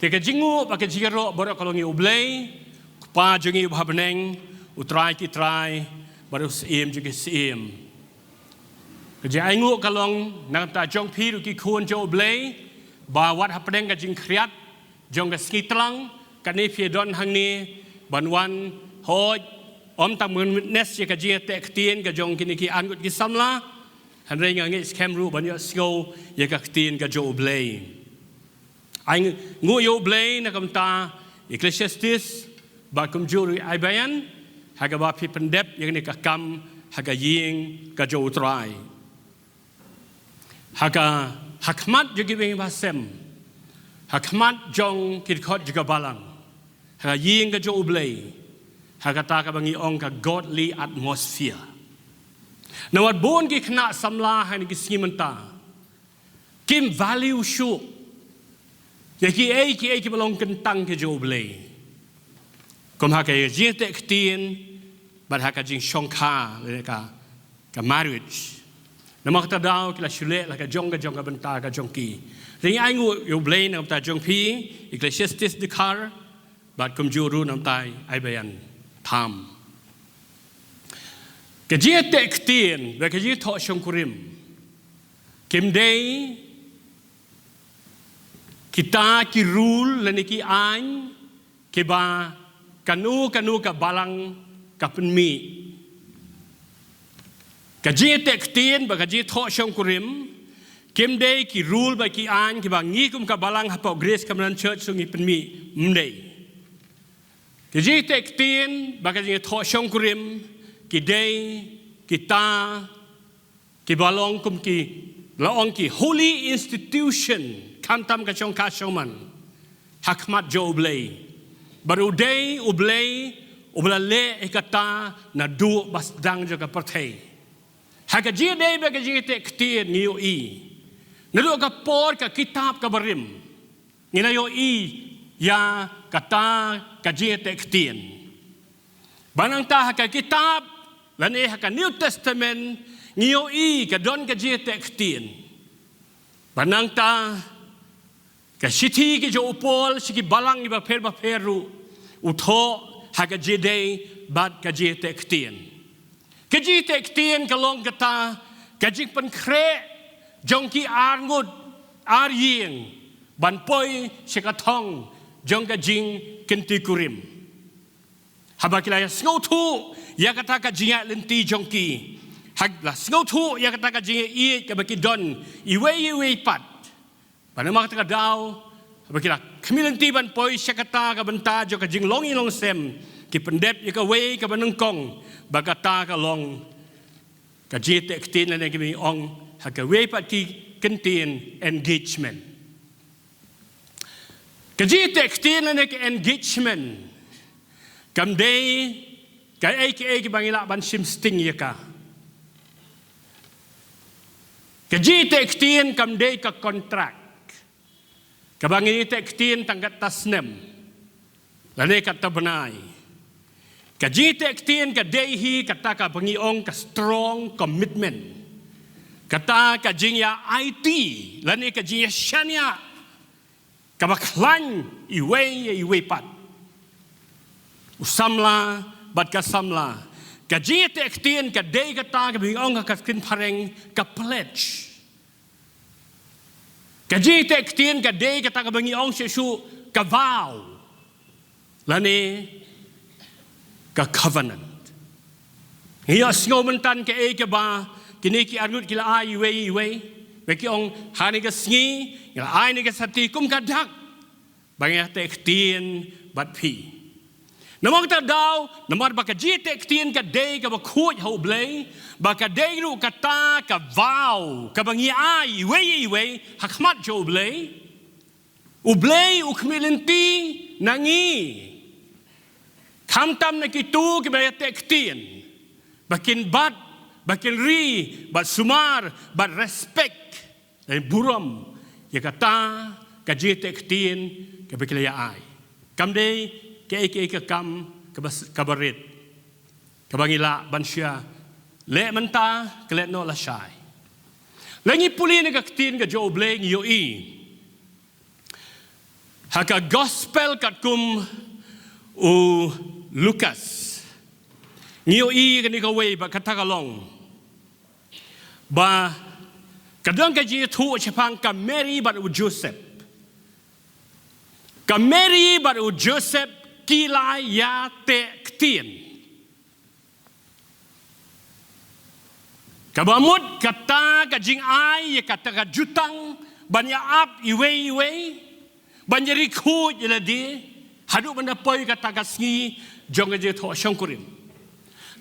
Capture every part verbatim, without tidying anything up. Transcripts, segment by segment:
Te ka jingnguh bad ka jingïaroh baroh ka long ïa U Blei, Kpa jong ngi uba ha bneng, U Trai ki trai bad U Syiem jong ki syiem. Ka jingainguh ka long na ka bynta jong phi ruh ki khun jong U Blei, ba wat hapdeng ka jingkhriat jong ka sngi tlang, kane phi don hangne ban wan, hooid, ym tang ban witness ïa ka jingïateh ktien ka jong kine ki arngut ki samla, hynrei nga ngeit skhem ruh ban ïohsngew ïa ka ktien ka jong U Blei. Ainguh ïa U Blei na ka bynta Ecclesiastes bad kumjuh ruh Abayan, ha kaba phi pyndep ïa kane ka kam ha ka ïing ka jong U Trai. Ha ka, ha khmat jong ki bangeit ba sem, ha khmat jong ki dkhot jong ka balang, ha ka ïing ka jong U Blei, ha kata kaba ngi ong ka godly atmosphere. Namar bun ki khynnah samla ha kine ki sngi mynta kim value shuh ïa kiei kiei kiba long kyntang ki jong U Blei, kum ha ka jingïateh ktien bad ha ka jingshongkha lane ka, ka marriage. Namar kata ka daw ki la shu leh la ka jong ka jong ka bynta ka jong ki. Te ngi ainguh ïa U Blei na ka bynta jong phi, Ecclesiastes Dkhar, bad kumjuh ruh na ka bynta Abayan Tham. Ka jingïateh ktien bad ka jingthoh shongkurim kim dei kita ki rule lane ki aiñ kiba kano kano ka balang ka pynmih. Ka jingïateh ktien bad ka jingthoh shongkurim kim dei ki rule bad ki aiñ kiba ngi kum ka balang hapoh Grace Covenant Church ruh ngi pynmih, ym dei. Ka jingïateh ktien bad ka jingthoh shongkurim ki dei kita kiba long kum ki, la ong ki holy institution, khamtam ka shongkha shongman ha khmat jong U Blei. Bad u dei U Blei uba la leh ïa kata naduh ba sdang jong ka pyrthei. Ha ka jingïadei bad ka jingïateh ktien ngi ïohi, naduh ka por ka kitab kaba rim ngi la ïohi ïa kata ka jingïateh ktien. Bad nangta ha ka kitab lane ha ka New Testament ngi ïohi ka don ka jingïateh ktien. Bad nangta ka shithi ka jong u Paul sha ki balang kiba pher bapher ruh u thoh ha ka jingïadei bad ka jingïateh ktien. Ka jingïateh ktien ka long kata ka jingpynkhreh jong ki arngut arïing ban poi sha ka thong jong ka jingkynti kurim. Haba ki la sngewthuh ïa kata ka jingïaid lynti jong ki, ha la sngewthuh ïa kata ka jingïaieit kaba ki don iwei ïa iwei pat, bad namar kata ka daw, haba ki la khmih lynti ban poi sha kata ka bynta jong ka jinglong ïing long sem, ki pyndep ïa kawei kaba nyngkong, ba kata ka long ka jingïateh ktien lane kaba ngi ong ha kawei pat ki kyntien engagement. Ka jingïateh ktien lane ka engagement kam dei kaei kaei kaba ngi lah ban shim sting ïa ka. Ka jingïateh ktien kam dei ka contract kaba ngi ïateh ktien tang katta snem lane katta bnai. Ka jingïateh ktien ka dei hi kata kaba ngi ong ka strong commitment, kata ka jingïaaiti lane ka jingïashaniah kaba khlaiñ iwei ïa iwei pat, u samla bad ka samla. Ka jingïateh ktien ka dei kata kaba ngi ong ha ka ktien phareng ka pledge. Ka jingïateh ktien ka dei kata kaba ngi ong shuh shuh ka vow lane ka covenant. Ngi ïohsngew mynta kaei kaba kine ki arngut ki la ai iwei iwei, ba ki ong ha kane ka sngi ngi la ai kane ka sati kum ka dak ba ngi ïateh ktien bad phi. Namar kata ka daw, namar ba ka jingïateh ktien ka dei kaba khuid ha U Blei, ba ka dei ruh kata ka vow kaba ngi ai iwei ïa iwei ha khmat jong U Blei. U Blei u khmih lynti na ngi, khamtam na kito kiba ïateh ktien, ba kin bat, ba kin ri, bad sumar, bad respect lane burom ïa kata ka jingïateh ktien kaba ki la ïa ai. Kam dei kaei kaei ka kam kaba, kaba rit kaba ngi lah ban shu ïa leh mynta, klet noh lashai. Lada ngi pule na ka ktien ka jong U Blei ngi ïohi Ha ka gospel katkum u Lukas, ngi ïohi kane kawei ba kata ka long ba ka don ka jingïathuh shaphang ka Mary bad u Joseph. Ka Mary bad u Joseph ki la ïateh ktien. Kaba mut kata ka jingai ïa kata ka jutang ban ïa ap iwei iwei, ban ïa ri khuid ïa lade, haduh ban da poi kata ka sngi jong ka jingthoh shongkurim.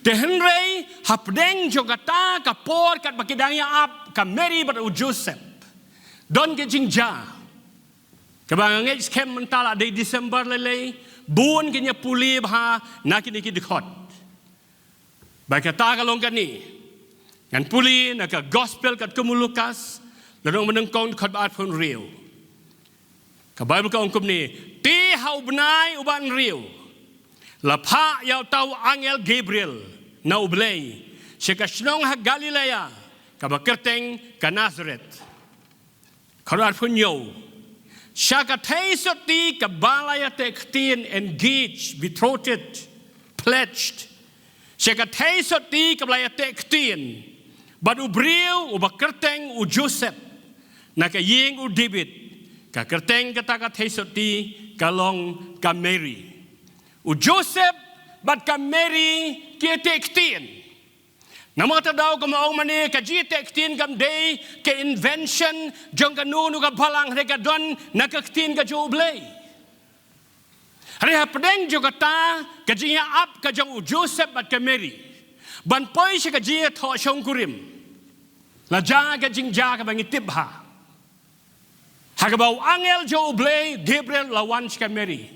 Te hynrei hapdeng jong kata ka por katba ki dang ïa ap ka Mary bad u Joseph, don ka jingjia kaba nga ngeit skhem mynta la dei December lei lei, bun kin ïa pule bha na kine ki dkhot. Ba kata ka long kane, ngan pule na ka gospel katkum u Lukas, lynnong banyngkong, dkhot ba arphew hynriew. Ka Baibl ka ong kumne: Te ha u bnai uba hynriew la phah ïa uta u angel Gabriel na U Blei sha ka shnong ha Galilea kaba kyrteng ka Nazareth. Dkhot arphew hynñiew: Sha ka theisotti kaba la ïateh ktien, engaged, betrothed, pledged. Sha ka theisotti kaba la ïateh ktien bad u briew uba kyrteng u Joseph, na ka ïing u David. Ka kyrteng kata ka theisotti ka long ka Mary. U Joseph bad ka Mary ki ïateh ktien. Namar kata ka daw kumba ong mynne, ka jingïateh ktien kam dei ka invention jong kano kano ka balang, hynrei ka don na ka ktien ka jong U Blei. Hynrei hapdeng jong kata ka jingïa ap ka jong u Joseph bad ka Mary ban poi sha ka jingïathoh shongkurim, la jia ka jingjia kaba ngi tip bha, ha kaba u angel jong U Blei Gabriel la wan sha ka Mary,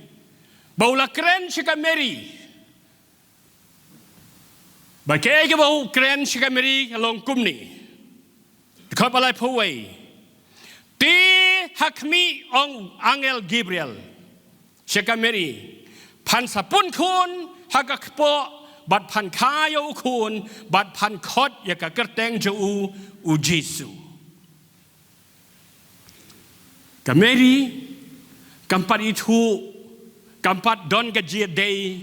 ba u la kren sha ka Mary. Ba kaei kaba u kren sha ka Mary ka long kumne. Dkhot ba laiphew wei: Te ha khmih, ong angel Gabriel sha ka Mary, phan sa pun khun ha ka kpoh bad phan kha ïa u khun bad phan khot ïa ka kyrteng jong u, u Jisu. Ka Mary kam pat ithuh, kam pat don ka jingïadei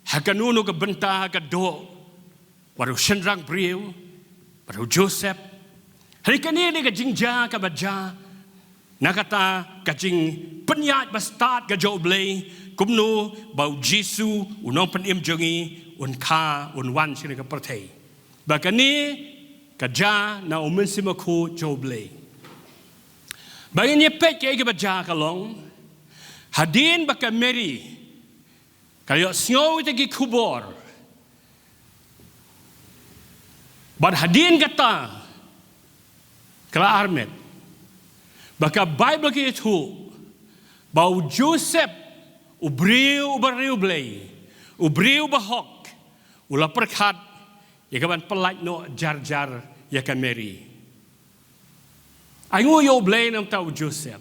ha kano kano ka bynta, ha ka doh, wat u shynrang briew, wat u Joseph. Hynrei kane ka dei ka jingjia kaba jia na kata ka jingpynïaid ba stad ka jong U Blei, kumno ba u Jisu, u nongpynim jong ngi, un kha, un wan sha kane ka pyrthei. Ba kane ka jia na u Mynsiem Bakhuid jong U Blei. Ba ngin ïa peit kaei kaba jia ka long, hadien ba ka Mary ka la ïohsngew ïa kita ki khubor, bad hadien kata ka la armet, ba ka Baibl ka ïathuh ba u Joseph, u briew uba riewblei, u briew bahok, u la pyrkhat ïa kaban pyllait noh jar jar ïa ka Mary. Ainguh ïa U Blei namar u Joseph.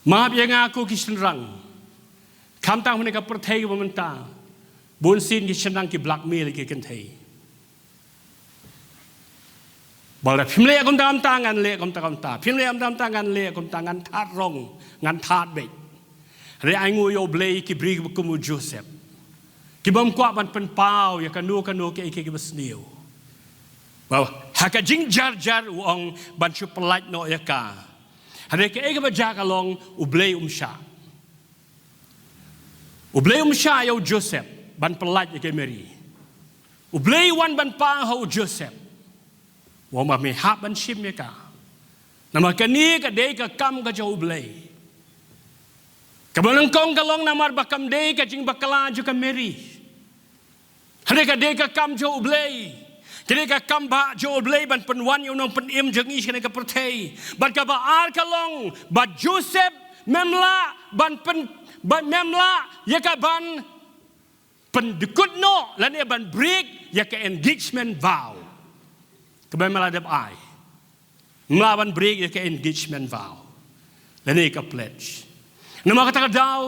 Map ïa nga ko ki shynrang. Khamtam ha kane ka pyrthei kaba mynta, bunsien ki shynrang ki blackmail ïa ki kynthei. Ba lada phim leh kumta kumta, ngan leh kumta kumta. Phim leh kumta kumta, ngan leh kumta, ngan thad rong, ngan thad beit. Hynrei ainguh ïa U Blei, ki briew kiba kum u Joseph, ki bym kwah ban pynpaw ïa kano kano kaei kaei kaba sniew. Ba ha ka jingjar jar u ong ban shu pyllait noh ïa ka. Hynrei kaei kaba jia ka long, U Blei um shah. U Blei um shah ïa u Joseph ban pyllait ïa ka Mary. U Blei u wan ban paw ha u Joseph. U ong ba me hap ban shim ïa ka. Namar kane ka dei ka kam ka jong U Blei. Kaba nyngkong ka long namar ba kam dei ka jingbakla jong ka Mary. Hynrei ka dei ka kam jong U Blei. Ka dei ka kam ba jong U Blei ban pynwan ïa u nongpynim jong ngi sha kane ka pyrthei. Bad kaba ar ka long ba Joseph mem lah ban pyn, ba mem lah ïa ka ban pyndkut noh lane ban break ïa ka engagement vow. Kaba mem lah dep ai. Mem lah ban break ïa ka engagement vow lane ka pledge. Namar kata ka daw,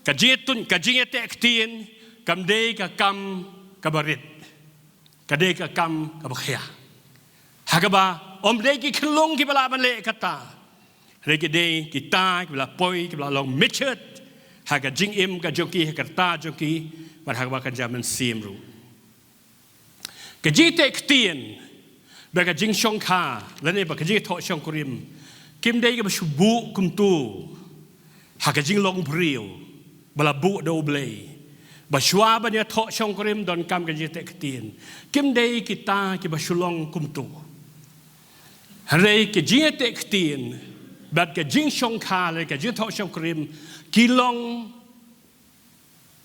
ka jingïathuh, ka jingïateh ktien kam dei ka kam kaba rit. Ka dei ka kam kaba khia. Ha kaba ym dei ki khyllung kiba lah ban leh kata. Hynrei ki dei kita kiba la poi, kiba la long mitshet ha ka jingim ka jong ki, ha ka rta jong ki, bad ha kaba kynja mynsiem ruh. Ka jingteh ktien bad ka jingshongkha lane bad ka jingthoh shongkurim kim dei kaba shu buh kumto ha ka jinglong briew ba la buh da U Blei, ba shuwa ban ïathoh shongkurim donkam ka jingteh ktien. Kim dei kita kiba shu long kumto. Hynrei ka jingteh ktien bad ka jingshongkha lane ka jingthoh shongkurim ki long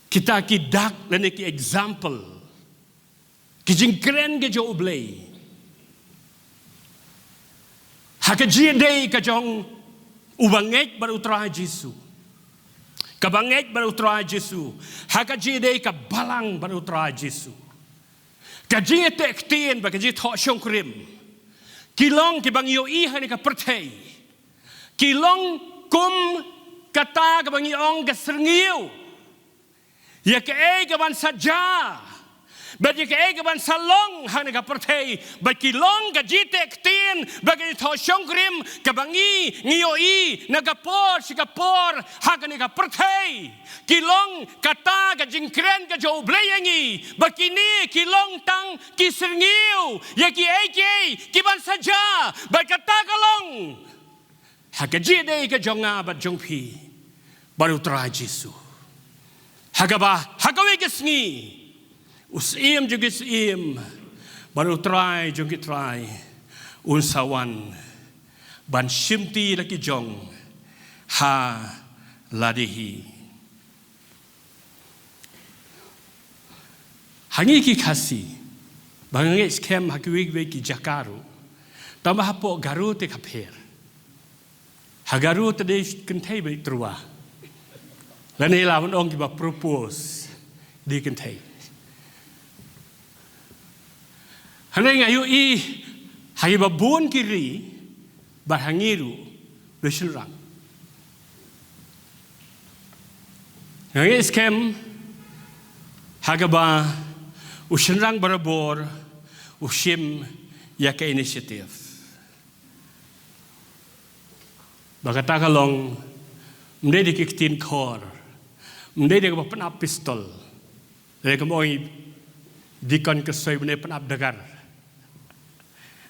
kita ki dak lane ki example, ki jingkren ka jong U Blei ha ka jingïadei ka jong uba ngeit bad U Trai Jisu, kaba ngeit bad U Trai Jisu, ha ka jingïadei ka balang bad U Trai Jisu. Ka jingteh ktien bad ka jingthoh shongkurim ki long kiba ngi ïohi ha kane ka pyrthei. Ki long kum kata kaba ngi ong ka syrngiew ïa kaei kaban sa jia bad ïa kaei kaban sa long ha kane ka pyrthei. Bad ki long ka jingteh ktien bad ka jingthoh shongkurim kaba ngi, ngi ïohi na ka por sha ka por ha kane ka pyrthei. Ki long kata ka jingkren ka jong U Blei ïa ngi, ba kine ki long tang ki syrngiew ïa kiei kiei kiban sa jia. Bad kata ka long ha ka jingïadei ka jong nga bad jong phi bad U Trai Jisu, ha kaba ha kawei ka sngi U Syiem jong ki syiem bad U Trai jong ki trai un sa wan ban shimti la ki jong ha lade hi. Ha ngi ki Khasi, ba nga ngeit skhem ha kiwei kiwei ki jaka ruh, tangba hapoh Garo te ka pher. Ha Garo te dei kynthei bad tyrwa, lane la ban ong kiba propose dei kynthei. Hynrei nga ïohi ha kiba bun ki ri, bad ha ngi ruh, u shynrang. Nga ngeit skhem ha kaba u shynrang barabor u shim ïa ka initiative. Ba kata ka long, ym dei da ki ktien khor, ym dei da kaba pynap pistol, lane kumba ong i Deacon Kyrshoi, ym dei pynap dagar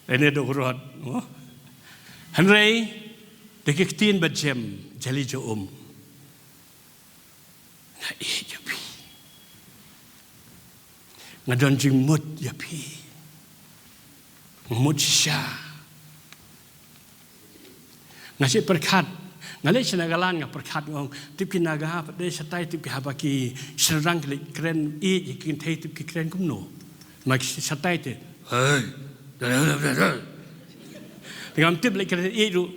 lane da u rot, mo? Hynrei da ki ktien ba jem, jali ja um. Nga ïeit ïa phi. Nga don jingmut ïa phi. Nga mut shisha. Nga shu pyrkhat, nga leit sha Nagaland, nga pyrkhat, nga ong, tip ki Naga pat de shatai, tip ki, haba ki shynrang ki leit kren ïeit ïa ki kynthei, tip ki kren kumno? Ma ki shatai te, "Hey, da, da, da, da, da." Te ngam tip leit kren ïeit ruh,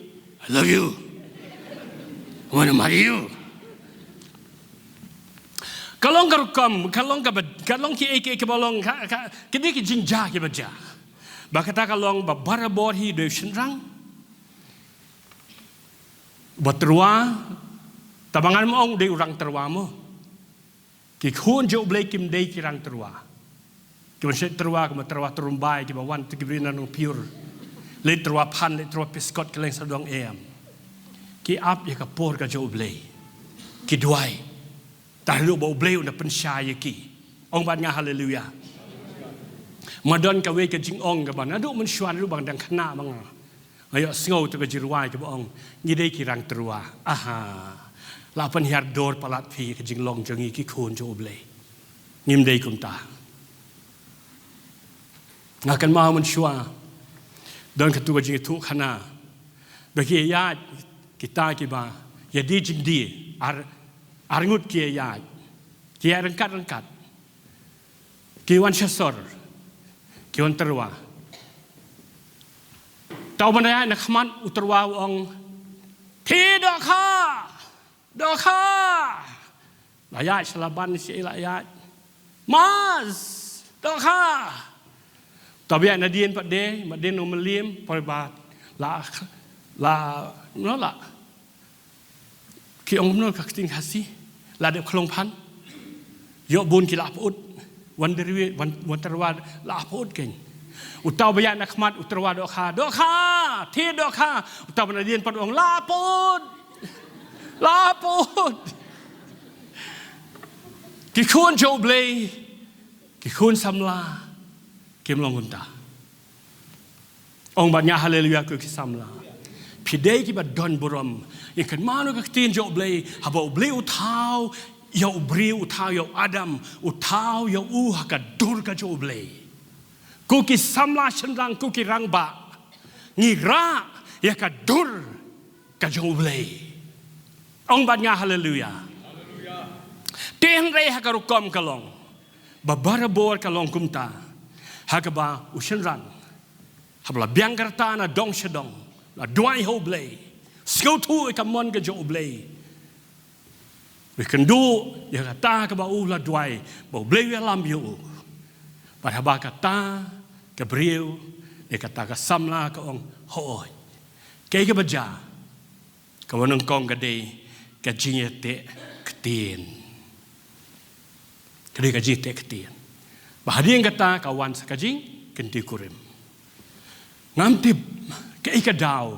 "I love you. I wanna marry you." Ka long ka rukom, ka long kaba, ka long kiei kiei kiba long, ka, ka, kine ki jingjia kiba jia. Ba kata ka long ba barabor hi dei u shynrang bad tyrwa, tangba ngan ym ong dei u rang tyrwa mo. Ki khun jong U Blei kim dei ki rang tyrwa. Ki wan shet tyrwa, ki wan tyrwa tyrumbai, kiba wan te ki briew na nongpyur. Leit tyrwa phan, leit tyrwa pyrshah, ki leng sawdong, em. Ki ap ïa ka por ka jong U Blei. Ki duwai. Tang haduh ba U Blei un da pynshai ïa ki. Ong bad nga haleluya. Ma don kawei ka jingong kaba naduh mynshuwa, naduh ba nga dang khynnah ma nga, nga ïohsngew ïa ka jingrwai kaba ong, ngi dei ki rang tyrwa. Aha. La pynhiar dor palat phi ka jinglong jong ngi ki khun jong U Blei. Ngim dei kumta. Nga kynmaw mynshuwa don katu ka jingïathuhkhana ba ki ïaid, kita kiba ïadie jingdie, ar, ar ngut ki ïaid. Ki ïaid ryngkat ryngkat. Ki wan sha sor, ki wan tyrwa. Tau ban ïaid na khmat, u tyrwa u ong, "Phi dohkha! Dohkha!" La ïaid sha la ban shi la ïaid. "Mas! Dohkha!" Tau ba ïaid nadien pat de, nadien u Mylliem, por ba la, la, no la. Ki ong kumno ka ktien Khasi? La dep khlong phan. Ïoh bun ki la pyut. Wan deri, wan, wan tyrwa la pyut kein. U tau ba ïaid na khmat, u tyrwa dohkha, "Dohkha!" Te dohkha, uta ban dien pat ong laput. Laput. Ki khun jong U Blei, ki khun samla, kim long kumta. Ong bad nga haleluya ko ki samla. Phi dei kiba don burom. Ïa kynmaw noh ka ktien jong U Blei, haba U Blei u thaw ïa u briew, u thaw ïa u Adam, u thaw ïa u ha ka dur ka jong U Blei. Ko ki samla shynrang, ko ki rangbah, ngi rah ïa ka dur ka jong U Blei. Ong bad nga haleluya. Te hynrei ha ka rukom ka long ba barabor ka long kumta, ha kaba u shynrang, haba la biang ka rta na dong sha dong, la duwai ha U Blei, sngewthuh ïa ka mon ka jong U Blei, u ïakynduh ïa kata kaba u la duwai, ba U Blei u ïalam ïa u. Bad haba kata ka briew, ïa kata ka samla ka ong, hooid, kaei kaba jia? Kaba nyngkong ka dei ka jingïateh ktien. Ka dei ka jingïateh ktien. Ba hadien kata ka wan sa ka jingkyntiew kurim. Ngam tip kaei ka daw,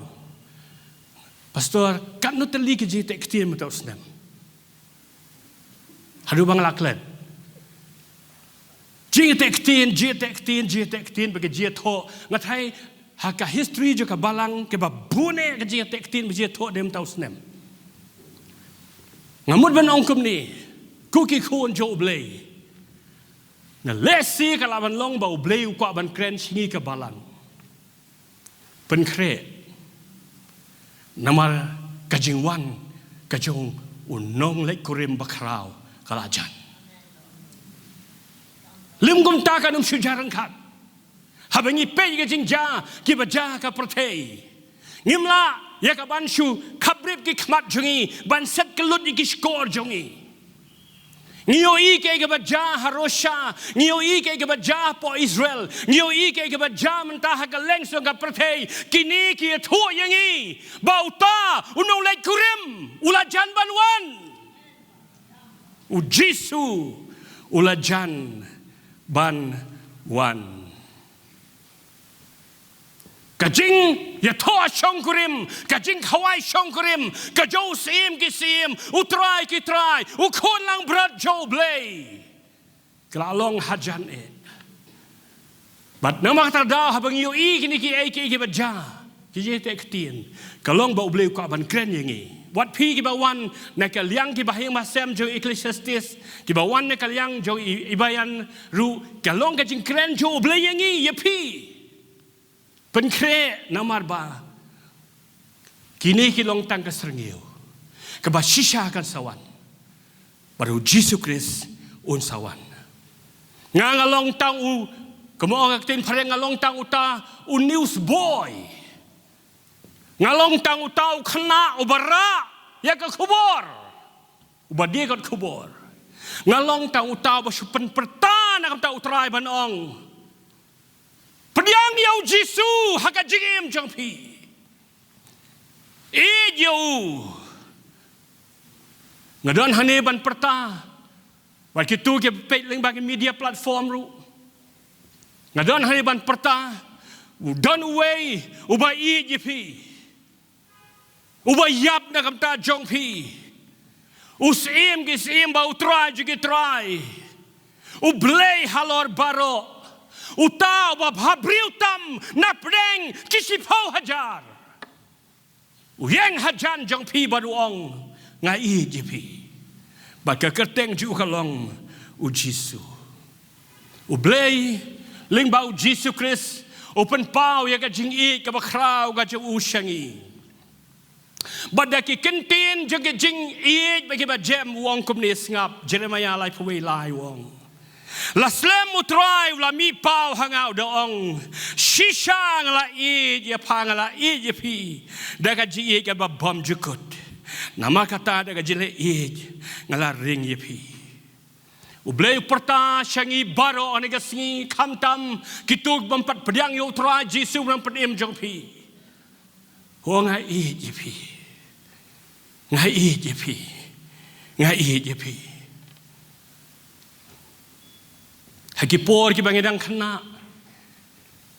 Pastor, katno tylli ka jingïateh ktien mynta u snem? Haduh ba nga la klet. Jingïateh ktien, jingïateh ktien, jingïateh ktien, ba ka jingïathoh. Nga tharai ha ka history jong ka balang kaba bun eh ka jingïateh ktien, ba jingïathoh de mynta u snem. Nga mut ban ong kumne, ko ki khun jong U Blei, na lehse ka lah ban long ba U Blei u kwah ban kren sha ngi ka balang. Pynkhreh. Namar ka jingwan ka jong u nongleit kurim bakhraw ka la jan. Lym kumta kan ym shu jia ryngkat. Haba ngi peit ka jingjia kiba jia ha ka pyrthei, ngim lah ïa ka ban shu khaprip ki khmat jong ngi, ban set kyllut ïa ki shkor jong ngi. Ngi ïohi kaei kaba jia ha Russia, ngi ïohi kaei kaba jia hapoh Israel, ngi ïohi kaei kaba jia mynta ha ka lyngsong ka pyrthei. Kine ki ïathuh ïa ngi ba uta u nongleit kurim u la jan ban wan. U Jisu u la jan ban wan. Ka jingïathoh shongkurim, ka jingkhawai shongkurim ka jong u Syiem ki syiem, u Trai ki trai, u Khun langbrot jong U Blei, ka la long hajan eh. Bad namar kata ka daw haba ngi ïohi kine kiei kiei kiba jia, ki jingïateh ktien, ka long ba U Blei u kwah ban kren ïa ngi. Wat phi kiba wan na ka liang ki bahaïing bahasem jong Ecclesiastes, kiba wan na ka liang jong i, i Bayan ruh, ka long ka jingkren jong U Blei ïa ngi, ïa phi. Pynkhreh namar ba kine ki long tang ka syrngiew kaba shisha kan sa wan. Bad u Jisu Khrist un sa wan. Nga, nga long tang u, kumno ka ktien phareng, nga long tang uta u news boy. Nga long tang uta u khynnah uba rah ïa ka khubor, uba die kot khubor. Nga long tang uta uba shu pynpyrta na ka bynta U Trai ban ong, pdiang ïa u Jisu ha ka jingim jong phi. Ïeit ïa u. Nga don hangne ban pyrta bad kito kiba peit lyngba ki media platform ruh. Nga don hangne ban pyrta, u don uwei uba ïeit ïa phi, uba ïap na ka bynta jong phi. U Syiem ki syiem bad u Trai jong ki trai, U Blei halor baroh, uta uba bhabriew tam napdeng ki shiphew hajar, u ïeng hajan jong phi bad u ong, nga ïeit ïa phi. Bad ka kyrteng jong u ka long u Jisu. U Blei lyngba u Jisu Khrist u pynpaw ïa ka jingïeit kaba khraw ka jong u sha ngi. Bad da ki kyntien jong ka jingïeit bad kiba jem u ong kumne, sngap Jeremaïah laiphew wei lai, u ong, la slem U Trai u la mih paw ha nga u da ong, shisha nga la ïeit ïa pha, nga la ïeit ïa phi da ka jingïeit kaba bymjukut. Namar kata da ka jingleh ïeit nga la ring ïa phi. U Blei u pyrta sha ngi baroh ha kane ka sngi, khamtam kito bym pat pdiang ïa U Trai Jisu ban Pynim jong phi. Ho, nga ïeit ïa phi. Nga ïeit ïa phi. Nga ïeit ïa phi. Ha ki por kiba ngi dang khynnah,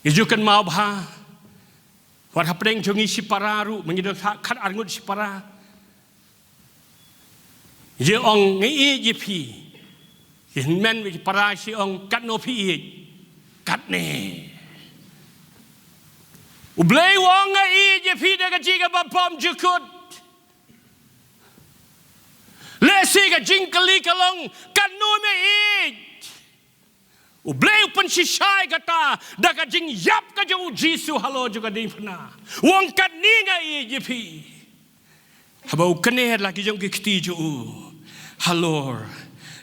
ngi ju kynmaw bha Wat hapdeng jong ngi shipara ruh, ma ngi don khat, khat arngut shipara. Ïa ong nga ïeit ïa phi. Ki hynmen bad ki para shi ong katno phi ïeit. Katne. U Blei u ong nga ïeit ïa phi da ka jingïabapom jukut. Lehse ka jingkylli ka long katno me ïeit. U Blei u pynshisha ïa kata da ka jingïap ka jong u Jisu halor jong ka diengphna. U ong katne nga ïeit ïa phi. Haba u kane la ki jong ki kti jong u halor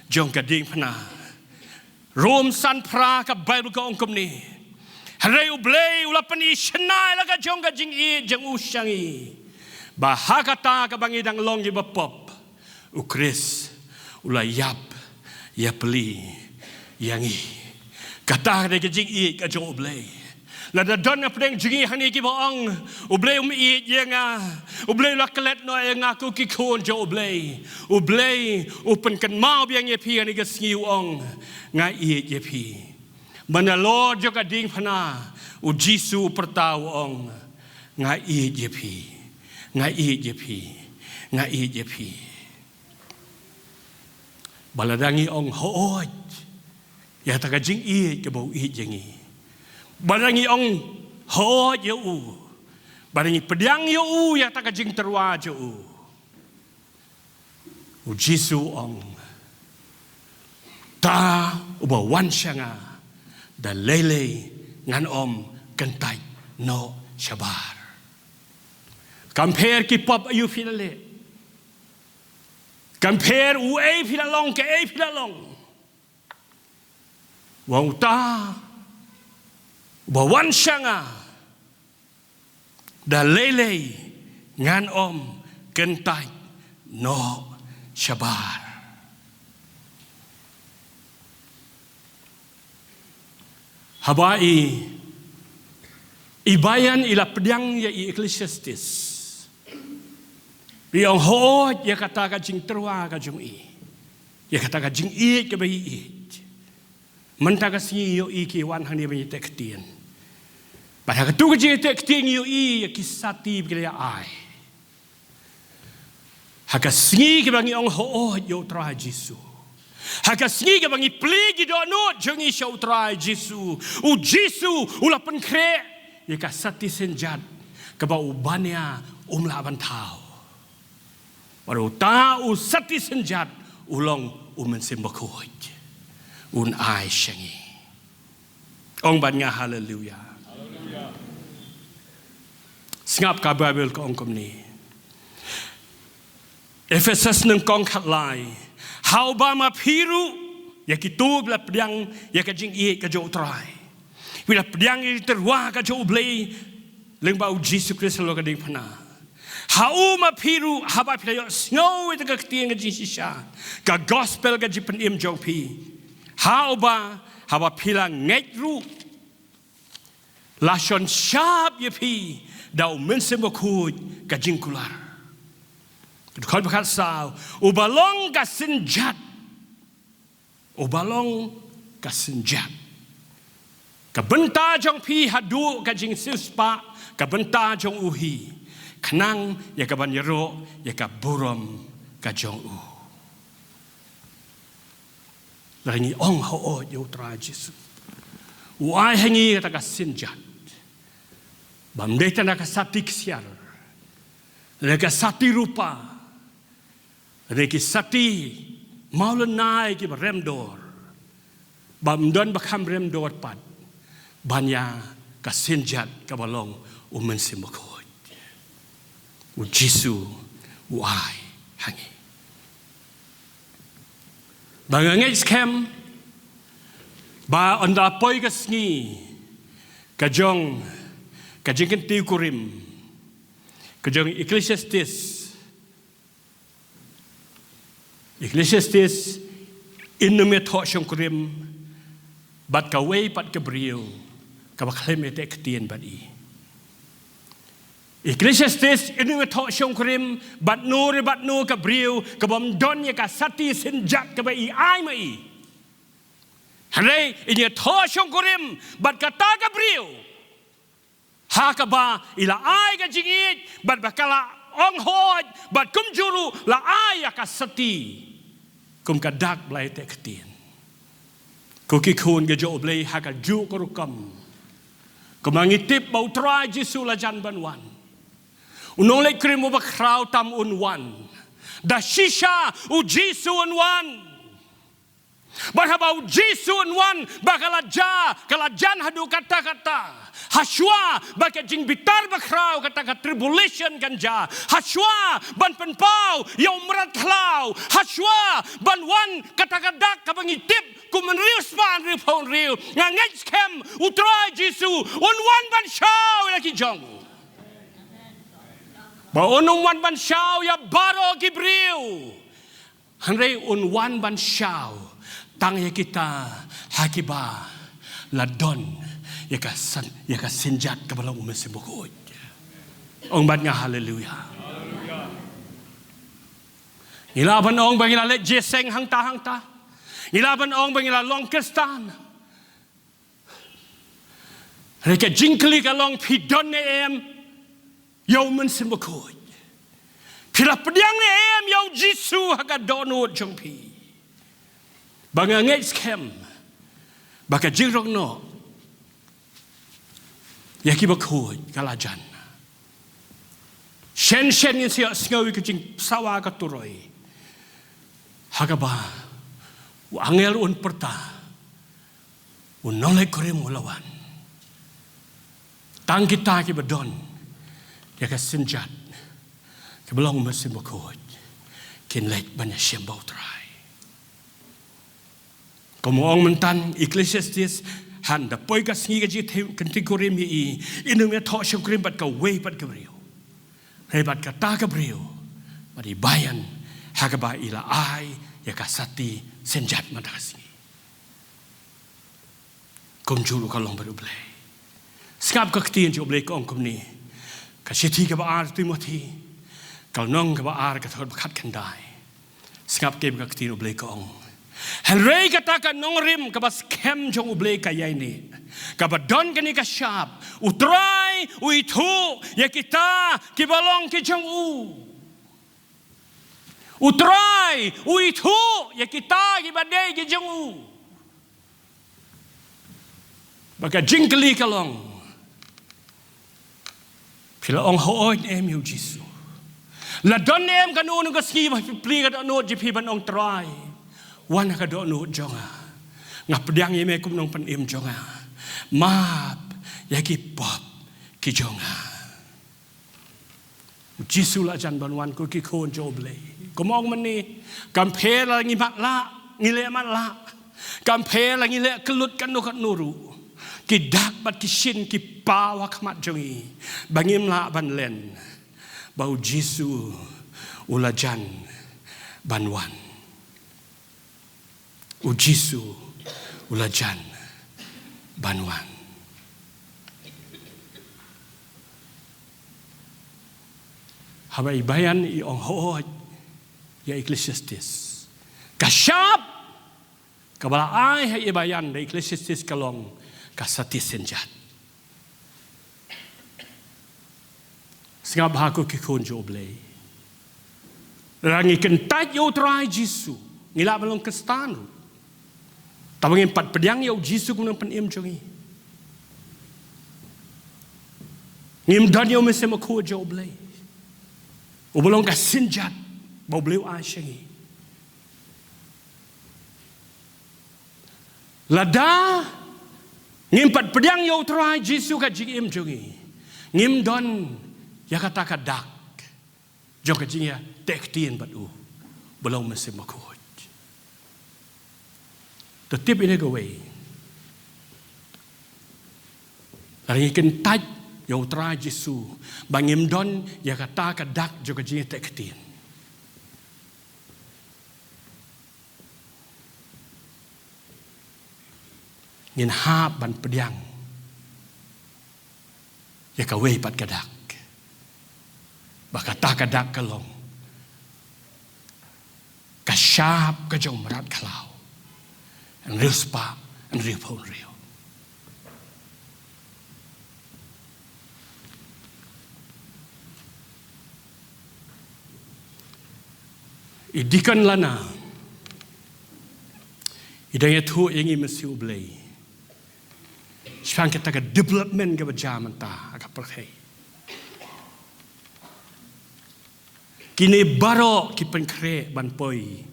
jong ka diengphna. Rom san phra ka Baibl ka ong kumne. Hynrei u Blei u la pyni shynna ïa la ka jong ka jingïeit jong u sha ngi. Ba ha kata kaba ngi dang long ki bapop. U Khrist, u la ïap, ïapli, ïa ngi. Kata ka dei ka jingïeit ka jong u Blei. Lada don hapdeng jong ngi hangne kiba ong, u Blei um ïeit ïa nga, u Blei u la klet noh ïa nga ko ki khun jong u Blei. U Blei, u pynkynmaw biang ïa phi hangne ka sngi u ong, nga ïeit ïa phi. Ba nalor jong ka diengphna, u Jisu u pyrta u ong, nga ïeit ïa phi, nga ïeit ïa phi, nga ïeit ïa phi. Ba lada ngi ong hooid, ïa kata ka jingïeit kaba u ïeit ïa ngi. Ba lada ngi ong hooid ïa u. Ba lada ngi pdiang ïa u, ïa kata ka jingtyrwa jong u. U Jisu u ong. Ta uba wan sha nga. Da lei lei ngan ym kyntait noh shabar. Kam pher ki pop aïu phi la leh. Kam pher uei phi la long, kaei phi la long. U ong uta uba wan sha nga. Da lei lei ngan ym kyntait noh shabar. Haba i, i Bayan i la pdiang ïa i Ecclesiastes. I ong hooid ïa kata ka jingtyrwa ka jong i. Ïa kata ka jingïeit kaba i ïeit. Mynta ka sngi ïohi ki wan hangne ban ïateh ktien. Bad ha katu ka jingïateh ktien ïohi ïa ki sati ba ki la ai. Ha ka sngi kaba ngi ong hooid ïa u Trai Jisu. Ha ka sngi kaba ngi plie ki dohnud jong ngi sha u Trai Jisu. U Jisu u la pynkhreh ïa ka sati synjat kaba u Bania um lah ban thaw. Bad uta u sati synjat u long u Mynsiem Bakhuid. Un ai sha ngi. Ong bad nga haleluya. Sngap ka Baibl ka ong kumne. Ephesus nyngkong khatlai. Ha uba ma phi ruh ïa kito ba la pdiang ïa ka jingïeit ka jong u Trai. Phi la pdiang ïa ka tyrwa ka jong u Blei lyngba u Jisu Khrist halor ka diengphna. Ha u ma phi ruh haba phi la ïohsngew ïa kata ka ktien ka jingshisha, ka gospel ka jingpynim jong phi. Ha uba haba phi la ngeit ruh la shon shap ïa phi da u Mynsiem Bakhuid ka jingkular. Dkhot ba khatsaw, uba long ka synjat. Uba long ka synjat. Ka bynta jong phi haduh ka jingsiewspah ka bynta jong u hi. Khnang ïa ka ban ïaroh ïa ka burom ka jong u. Lada ngi ong hooid ïa u Trai Jisu, u ai ha ngi kata ka synjat. Bym dei tang da ka sati ksiar, da ka sati rupa, da ki sati mawlynnai kiba rem dor. Bym don ba kham rem dor pat ban ïa ka synjat kaba long u Mynsiem Bakhuid. U Jisu u ai ha ngi. Ba nga ngeit skhem ba ynda poi ka sngi ka jong ka jingkyntiew kurim ka jong Ecclesiastes. Ecclesiastes, in ym ïathoh shongkurim bad kawei pat ka briew kaba khlem ïateh ktien bad i. Ecclesiastes, in ym ïathoh shongkurim bad no re bad no ka briew kaba ym don ïa ka sati synjat kaba i ai ma i. Hynrei in ïathoh shongkurim bad kata ka briew Ha kaba i la ai ka jingïeit, bad ba ka la ong hooid, bad kumjuh ruh la ai ïa ka sati kum ka dak ba la ïateh ktien. Ko ki khun ka jong U Blei, ha kajuh ka rukom, kumba ngi tip ba U Trai Jisu u la jan ban wan, u nongleit kurim uba khraw tam un wan. Da shisha U Jisu un wan. Bad haba U Jisu un wan, ba ka la ja, ka la jan haduh katta katta. Hashwa ba ka jingbitar bakhraw, kata ka tribulation kan ja. Hashwa ban pynpaw ïa u mrad khlaw. Hashwa ban wan kata ka dak kaba ngi tip kum hynriew spah hynriewphew hynriew. Nga ngeit skhem U Trai Jisu un wan ban shaw ïa ki jong. Ba un ym wan ban shaw ïa baroh ki briew. Hynrei un wan ban shaw tang ïa kita ha kiba la don ïa ka san, ïa ka synjat kaba long U Mynsiem Bakhuid. Ong bad nga haleluya. Ngi lah ban ong ba ngi la leit jingïaseng hangta hangta. Ngi lah ban ong ba ngi la long Khristan. Hynrei ka jingkylli ka long, phi don ne em ïa U Mynsiem Bakhuid? Phi la pdiang ne em ïa U Jisu ha ka dohnud jong phi? Ba nga ngeit skhem ba ka jingrong noh ïa ki bakhuid ka la jan. Shen shen ngin sa ïohsngew ïa ka jingsawa ka turoi ha kaba u angel un pyrta, u nongleit kurim u la wan. Tang kita kiba don ïa ka synjat kaba long U Mynsiem Bakhuid kin leit ban ïashem bad U Trai. Kum u ong mynta Ecclesiastes, haba poi ka sngi ka jingkynthei kurim ïa i, in ym ïathoh shongkurim bad kawei pat ka briew. Hynrei bad kata ka briew, bad i Bayan, ha kaba i la ai ïa ka sati synjat mynta ka sngi. Kumjuh ruh ka long bad U Blei. Sngap ka ktien jong U Blei ka ong kumne. Ka shithi kaba ar Timothi, ka lynnong kaba ar, ka dkhot ba khatkhyndai. Sngap keiñ ka ktien U Blei ka ong. Hynrei kata ka nongrim kaba skhem jong U Blei ka ïaineh, kaba don kane ka shap: U Trai u ithuh ïa kita kiba long ki jong u. U Trai u ithuh ïa kita kiba dei ki jong u. Bad ka jingkylli ka long, phi la ong hooid ne em ïa U Jisu? La don ne em kano kano ka sngi ba phi plie ka dohnud jong phi ban ong, Trai, wan ha ka dohnud jong nga. Nga pdiang ïa me kum u nongpynim jong nga. Map ïa ki pop ki jong nga. U Jisu u la jan ban wan, ko ki khun jong U Blei. Kumba ong mynne, kam pher la ngi matlah, ngi leh matlah. Kam pher la ngi leh kyllut kano kano ruh. Ki dak bad ki shin ki paw ha khmat jong ngi ba ngim lah ban len, ba U Jisu u la jan ban wan. U Jisu u la jan ban wan. Haba i Bayan i ong hooid ïa Ecclesiastes, ka shap kaba la ai ha i Bayan da Ecclesiastes ka long ka sati synjat. Sngap bha ko ki khun jong U Blei. Lada ngi kyntait ïa U Trai Jisu, ngi lah ban long Khristan ruh, tangba ngim pat pdiang ïa U Jisu kum u nongpynim jong ngi, ngim don ïa U Mynsiem Bakhuid jong U Blei, uba long ka synjat ba U Blei u ai sha ngi. Lada ngim pat pdiang ïa U Trai Jisu ha ka jingim jong ngi, ngim don ïa kata ka dak jong ka jingïateh ktien bad u, ba long U Mynsiem Bakhuid. To tip ïa kane kawei, lada ngi kyntait ïa U Trai Jisu ba ngim don ïa kata ka dak jong ka jingïateh ktien, ngin hap ban pdiang ïa kawei pat ka dak. Ba kata ka dak ka long ka shap ka jong u mrad khlaw. Hynriew spah hynriewphew hynriew. I Deacon Lana i dang ïathuh ïa ngi mynsiem U Blei shaphang kata ka development kaba jia mynta ha ka pyrthei. Kine baroh ki pynkhreh ban poi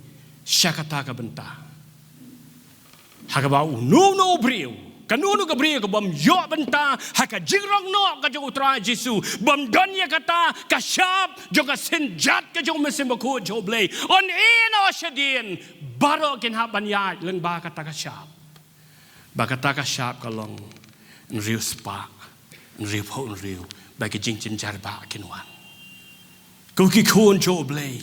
sha kata ka bynta. Ha kaba uno uno u briew, kano kano ka briew ka bym ïoh bynta ha ka jingrong noh ka jong U Trai Jisu, bym don ïa kata ka shap jong ka synjat ka jong U Mynsiem Bakhuid jong U Blei, un ïehnoh shadien, baroh kin hap ban ïaid lyngba kata ka shap. Ba kata ka shap ka long hynriew spah, hynriew phew hynriew, ba ki jingjynjar ba kin wan. Ko ki khun jong U Blei,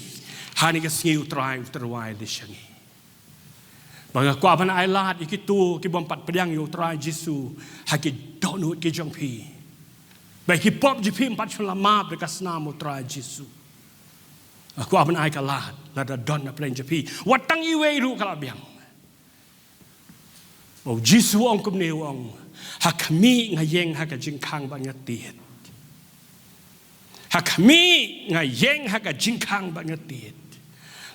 ha kane ka sngi U Trai u tyrwa ïa lade sha ngi. Ba nga kwah ban ai lad ïa kito ki bym pat pdiang ïa U Trai Jisu ha ki dohnud ki jong phi. Ba ki pop jong phi ym pat shym la map da ka snam U Trai Jisu. Nga kwah ban ai ka lad, lada don na pdeng jong phi. Wat tang iwei ruh ka la biang. Ba U Jisu u ong kumne, u ong, ha khmih nga ïeng ha ka jingkhang bad nga tied. Ha khmih nga ïeng ha ka jingkhang bad nga tied.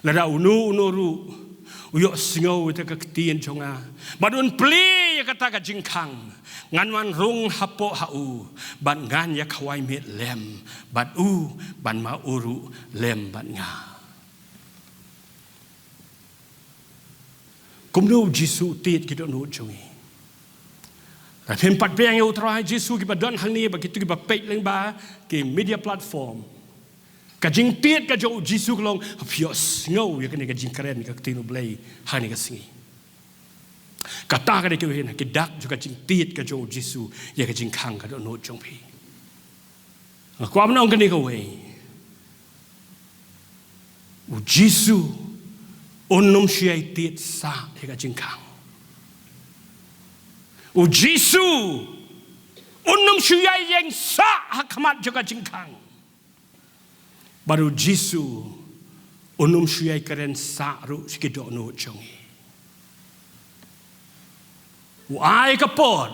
Lada uno uno ruh u ïohsngew ïa ka ktien jong nga bad un plie ïa kata ka jingkhang, ngan wan rung hapoh ha u bad ngan ïa khawai miet lem bad u, bad ma u ruh lem bad nga. Kumno U Jisu u tied ki dohnud jong ngi? Lada phim pat pdiang ïa U Trai Jisu, kiba don hangne bad kito kiba peit lyngba ki media platform, ka jingtied ka jong U Jisu ka long, phi ïohsngew ïa kane ka jingkren ka ktien U Blei ha kane ka sngi. Kata ka dei kawei na ki dak jong ka jingtied ka jong U Jisu ïa ka jingkhang ka dohnud jong phi. Nga kwah ban ong kane kawei. U Jisu un ym shu ïai tied sah ïa ka jingkhang. U Jisu un ym shu ïai ïeng sah ha khmat jong ka jingkhang. Bad U Jisu un ym shu ïai kren sah ruh sha ki dohnud jong ngi. U ai ka por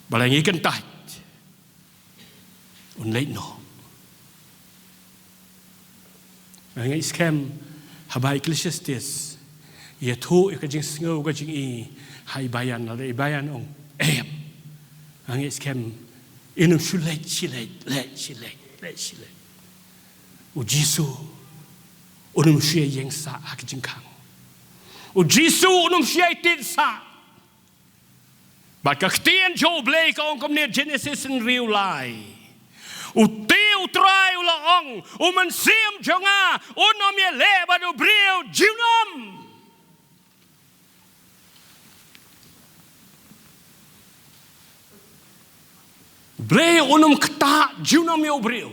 ba la ngi kyntait, un leit noh. Nga ngeit skhem haba Ecclesiastes ïathuh ïa ka jingsngew ka jingïeit ha i Bayan, lada i Bayan ong, em, nga ngeit skhem in ym shu leit shi leit, leit shi leit, leit shi leit. U Jisu un ym shu ïeng sah ha ka jingkhang. U Jisu un ym shu ïai tied sah. Bad ka ktien jong U Blei ka ong kumne, Genesis hynriew lai. U te U Trai u la ong, U Mynsiem jong nga un ym ïaleh bad u briew junom. U Blei un ym ktah junom ïa u briew.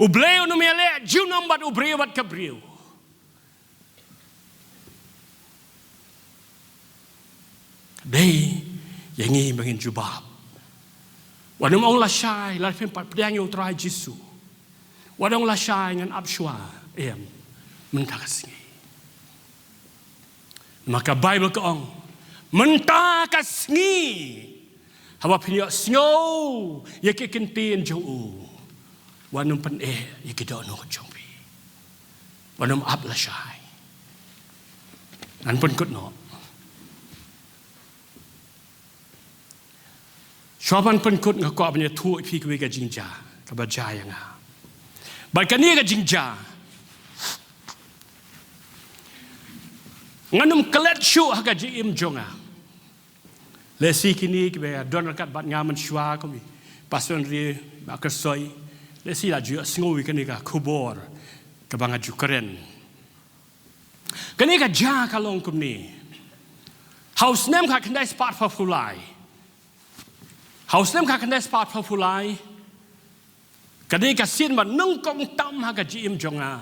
U Blei un ym ïaleh junom bad u briew bad ka briew. Dei ïa ngi ba ngin jubab. Wat nym ong lashai, lada phim pat pdiang ïa U Trai Jisu. Wat nym ong lashai, ngan ap shuwa, em, mynta ka sngi. Namar ka Baibl ka ong, mynta ka sngi, haba phin ïohsngew ïa ki ktien jong u, wat nym pyneh ïa ki dohnud jong phi. Wat nym ap lashai. Ngan pynkut noh. Shuwa ban pynkut, nga kwah ban ïathuh ïa phi kawei ka jingjia kaba jia ïa nga. Bad kane ka jingjia, ngan ym klet shuh ha ka jingim jong nga. Lehse kine kiba don ryngkat bad nga mynshuwa, kum i Pastor Henry Bah Kyrshoi, lehse la ju ïohsngew ïa kane ka khubor kaba nga ju kren. Kane ka jia ka long kumne. Ha u snem khatkhyndai spah phraphew lai. Ha u snem khatkhyndai spah phraphew lai, ka dei ka sien ba nyngkong tam ha ka jingim jong nga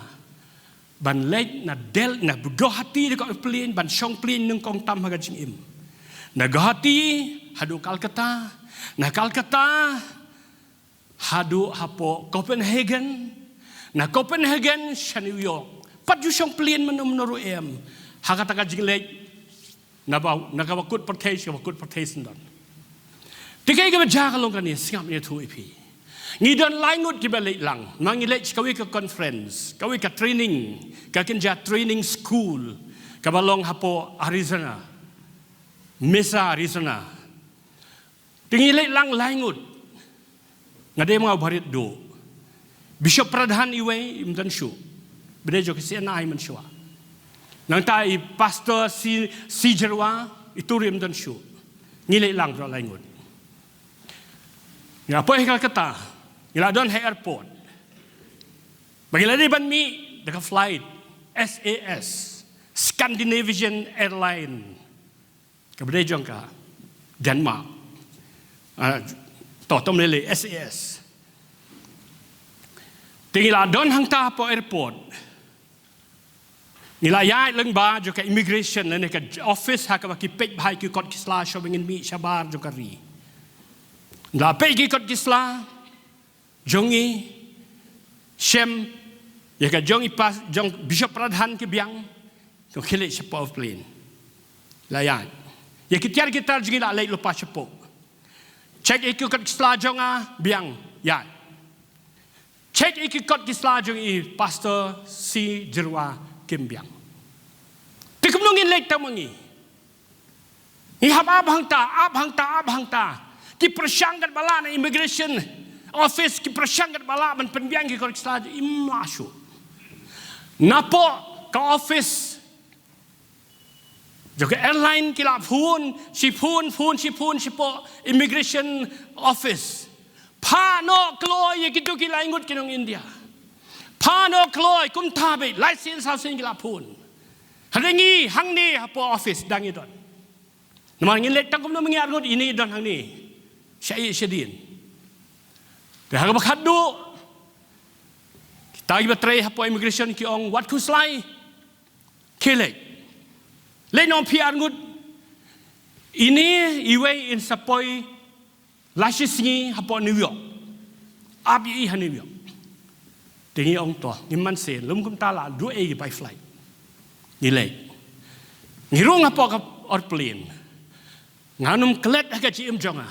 ban leit na Del-, na Guwahati da ka plane, ban shong plane nyngkong tam ha ka jingim. Na Guwahati haduh Calcutta, na Calcutta haduh hapoh Copenhagen, na Copenhagen sha New York. Pat ju shong plane mynno mynno ruh em. Ha kata ka jingleit, naba, na kaba kut pyrthei sha kaba kut pyrthei shen don. Te kaei kaba jia ka long kane, sngap ïathuh ïa phi. Ngi don lai ngut kiba leit lang. Ma ngi leit kawei ka conference, kawei ka training, ka kynja training school, kaba long hapoh Arizona, Mesa, Arizona. Te ngi leit lang lai ngut. Nga dei ma nga u barit duh. Bishop Pradhan iwei im don shuh. Ba dei jong ka C N I mynshuwa. Nangta i Pastor C, C Jerwa, itu ruh im don shuh. Ngi leit lang baroh lai ngut. Ngi la poi ha Calcutta. Ngi la don ha airport. Ba ngi la dei ban mih da ka flight S A S, Scandinavian Airline. Kaba dei jong ka Denmark. Ah, to, to mynta lei S A S. Te ngi la don hangta hapoh airport. Ngi la ïaid lyngba jong ka immigration lane ka office ha kaba ki peit bha ïa ki kot ki sla shuwa ba ngin mih shabar jong ka ri. Ngi la peit ïa ki kot ki sla jong ngi, shem ïa ka jong i pas, jong Bishop Pradhan ki biang. Ki khie leit shapoh plane. La ïaid. Ïa ki tiar ki tar jong ngi la leit lypa shapoh. Check ïa ki kot ki sla jong nga, biang, ïaid. Check ïa ki kot ki sla jong i Pastor C Jerwa, kim biang. Te kumno ngin leit tang ma ngi? Ngi hap ap hangta, ap hangta, ap hangta. Ki pyrshang katba lah na immigration office, ki pyrshang katba lah ban pynbiang ïa ki kot ki sla, im lah shuh. Napoh ka office jong ka airline ki la phone, shi phone, phone, shi phone, shapoh immigration office. Phah noh kloi ïa kito ki lai ngut ki nong India. Phah noh kloi, kumta beit, license, license ki la phone. Hynrei ngi hangne hapoh office dang ïa don. Namar ngin leit tang kumno ma ngi arngut, ine don hangne. Sha ïing sha dien. Te ha kaba khatduh, kita kiba trei hapoh immigration ki ong, wat khuslai. Khie leit. Leit noh phi arngut. Ine iwei in sa poi la shi sngi hapoh New York. Ap ïa i ha New York. Te ngi ong to, ngim mynsiem, lum kumta la duh ei by flight. Ngi leit. Ngi rung hapoh ka airplane. Ngan ym klet ha ka jingim jong nga.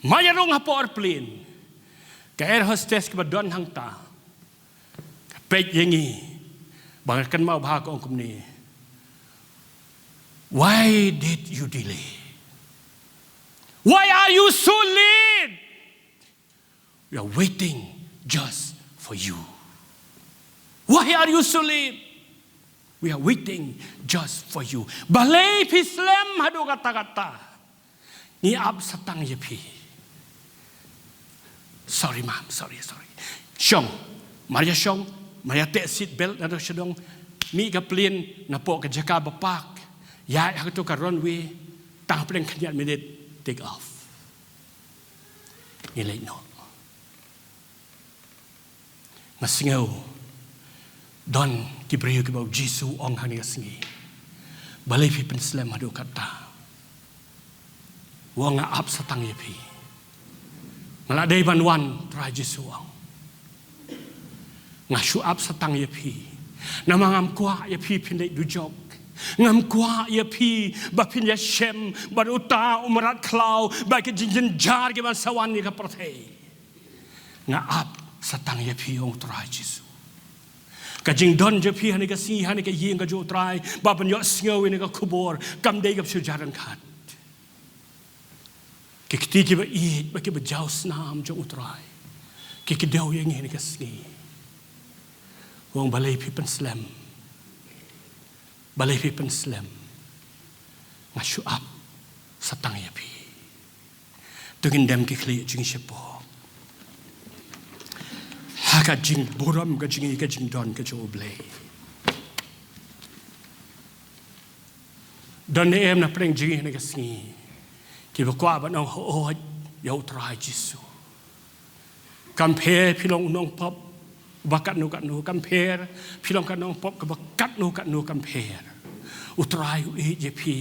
Ma ïa rung hapoh airplane, ka air hostess kaba don hangta ka peit ïa ngi, ba nga kynmaw bha ka ong kumne, "Why did you delay? Why are you so late? We are waiting just for you. Why are you so late? We are waiting just for you." Balei phi slem haduh katta katta? Ngi ap satang ïa phi. Sorry ma'am, sorry, sorry. Shong, mar ïa shong, mar ïa teh seat belt naduh sha dong, mih ka plane napoh ka jaka ba park, ïaid ha kato ka runway, tang hapdeng khyndiat minit, take off. Ngi leit noh. Nga sngew don ki briew kiba u Jisu u ong ha kane ka sngi, "Balei phi pynslem haduh katta?" U ong, "Nga ap satang ïa phi. Nga la dei ban wan," Trai Jisu u ong. "Nga shu ap satang ïa phi. Namar ngam kwah ïa phi phin leit dujok. Ngam kwah ïa phi ba phin ïa shem bad uta u mrad khlaw bad ki jingjynjar kiban sa wan ïa ka pyrthei. Nga ap satang ïa phi," ong u Trai Jisu. "Ka jingdon jong phi ha kane ka sngi ha kane ka ïing ka jong u Trai, ba phin ïohsngew ïa kane ka khubor, kam dei kaba shu jia ryngkat." Ki kti kiba ïeit bad kiba jaw snam jong u Trai, ki kdew ïa ngi ha kane ka sngi. U ong, "Balei phi pynslem? Balei phi pynslem? Nga shu ap satang ïa phi." To ngin dem ki khlieh jong ngi shapoh ha ka jingburom ka jong ngi, ka jingdon ka jong u Blei. Don ne em na pdeng jong ngi ha kane ka sngi kiba kwah ban ong hooid ïa u Trai Jisu? Kam pher phi long u nongpop ba katno katno, kam pher phi long ka nongpop kaba katno katno, kam pher. U Trai u ïeit ïa phi,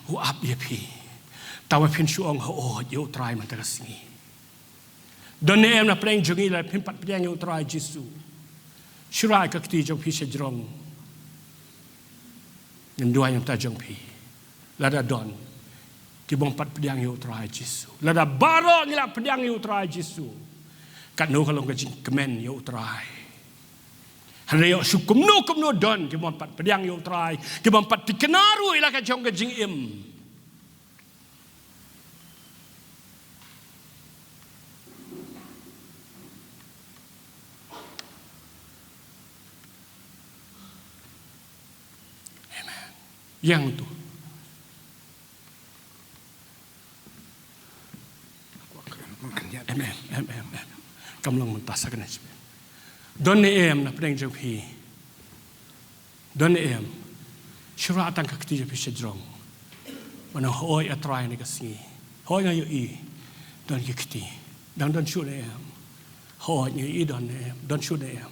u ap ïa phi. Tangba phin shu ong hooid ïa u Trai mynta ka sngi. Don ne em na pdeng jong ngi lada phim pat pdiang ïa u Trai Jisu? Shu rai ka kti jong phi sha jrong. Ngin duwai na ka bynta jong phi. Lada don kibym pat pdiang ïa u Trai Jisu, lada baroh ngi la pdiang ïa u Trai Jisu, Katno ka long ka jingkmen ïa U Trai. Hynrei ïoh shu kumno kumno don ki bym pat pdiang ïa U Trai, ki bym pat thikna ruh ïa la ka jong ka jingim. Amen. Ïa uto. Em, em, em, em, em. Kam long mynta sa kane shi. Don ne em na pdeng jong phi? Don ne em? Shu rah tang ka kti jong phi sha jrong. Ban ong hooid A Trai, ha kane ka sngi, hooid nga ïohi don ki kti. Dang don shuh ne em? Hooid nga ïohi don ne em? Don shuh ne em?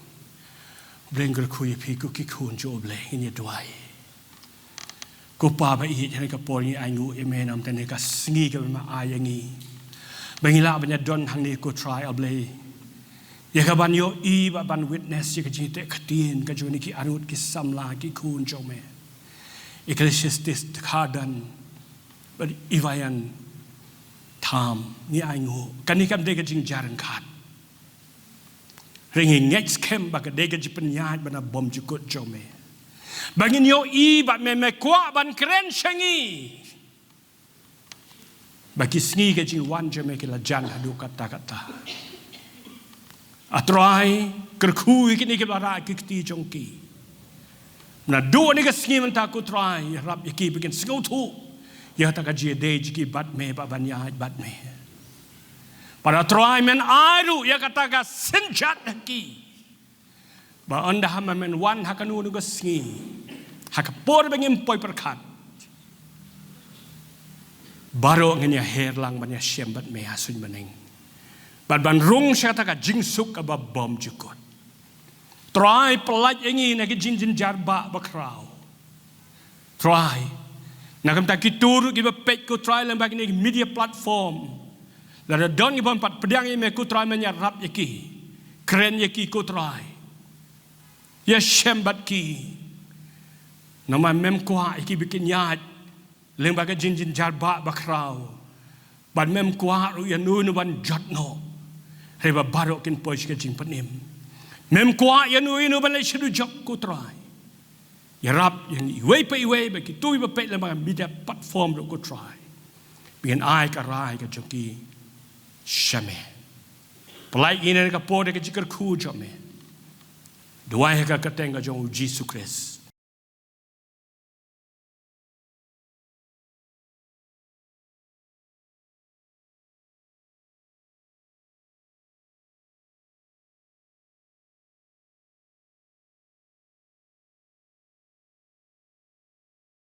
Blei un kyrkhu ïa phi ko ki khun jong U Blei, ngin ïa duwai. Ko Pa ba ïeit, ha kane ka por ngi ainguh ïa me namar kane ka sngi kaba me ai ïa ngi, ba ngin lah ban ïa don hangne ko Trai A Blei, ïa kaban ïohi bad ban witness ïa ka jingteh ktien ka jong kine ki arngut ki samla ki khun jong me. Ecclesiastes khatdan bad i Vian tam, ngi ainguh kane kam dei ka jingjia ryngkat. Hynrei ngi ngeit skhem ba ka dei ka jingpynïaid bad na bymjukut jong me, ba ngin ïohi ba me, me kwah ban kren sha ngi. Ba ki sngi ka jingwan jong me ki la jan haduh katta katta. A Trai, kyrkhu ïa kine kiba rah ki kti jong ki. Naduh kane ka sngi mynta ko Trai, ïarap ïa ki ba kin sngewthuh ïa kata ka jingïadei jong ki bad me, ba ban ïaid bad me. Bad A Trai, men ai ruh ïa kata ka synjat ha ki, ba ynda haba men wan ha kano kano ka sngi, ha ka por ba ngim poi pyrkhat, baroh ngin ïa her lang ban ïa shem bad me ha suiñ bneng, bad ban rung sha kata ka jingsuk kaba bymjukut. Trai, pyllait ïa ngi na ki jingjynjar ba, bakhraw. Trai, na ka bynta kito ruh kiba peit ko Trai lyngba kine ki media platform, lada don ki bym pat pdiang ïa me ko Trai, men ïarap ïa ki. Kren ïa ki ko Trai, ïa shem bad ki. Namar mem kwah ïa ki ba kin ïaid lyngba ka jingjynjar ba, bakhraw. Bad mem kwah ruh ïa uno uno ban jot noh, hynrei ba baroh kin poi sha ka jingpynim. Mem kwah ïa uno uno ban leit sha dujok ko Trai. Ïarap ïa ngi iwei pa iwei, ba kito kiba peit lyngba ka media platform ruh ko Trai, ba ngin ai ka rai ka jong ki sha me. Pyllait ïa ngi ha kane ka por da ka jingkyrkhu jong me. Duwai ha ka kyrteng ka jong U Jisu Khrist.